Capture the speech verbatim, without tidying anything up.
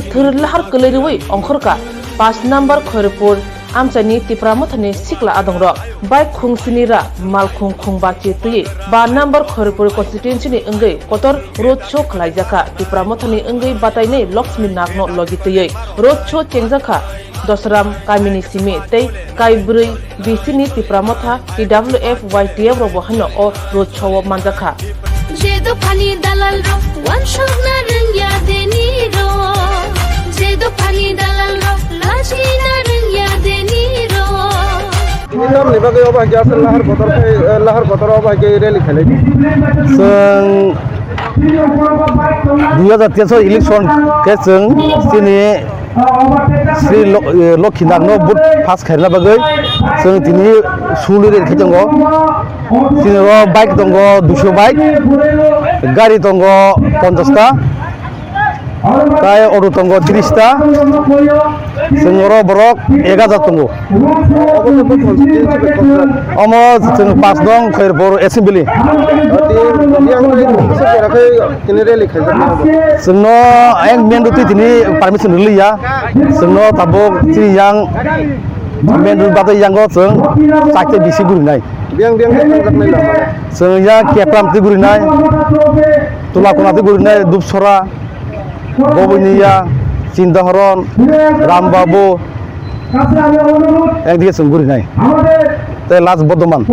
Thir lahar kwlwi rwi ongkhorkha paanch number Khairpur amchaini Tipra Mothani sikla adongrok. Bike khung sini ra malkhung khung bachi twi ba number Khairpur constituency ni wngwi kotor road show khlaijakha. Tipra Mothani wngwi batainai Lakshmi Nagno logi twiwi road show chengjakha Dosram kamini simi tei kaibrwi bisini Tipra Motha, T W F, Y T F rokbo haino o road show o manjakha. Je dophani dalal rok wansokna rwngya deni rok, je dophani dalal rok lachina rwngya deni rok. Tini tamni bagwi obo hai khe aswk lahar kotor khai, eh, lahar kotor obo hai khe rally khailai di. Chwng dui hajar teis election khe chwng chini Sri Lo-, eh, Lokhi Nagno vote pass khairina bagwi chwng tini suli rally khai tongo. Chini oro bike tongo duiso bike, gari tongo ponchash ta, tai auto tongo tris ta. Chwng oro borok ek hajar tongo. Omo chwng paanch nong Khairpur assembly. Chwngno ayang main road twi tini permission rwliya. Chwngno tabuk chini yang main road bagwi yango chwng chakhe bisi gurinai. Biyang biyang khe thangjaknai lama. Chwng yang Kepram twi gurinai, Tulakona twi gurinai, Dupsora, Goboniya, Chindahoron, Rambabu, yang dige chwng gurinai. Tei last Bordoman.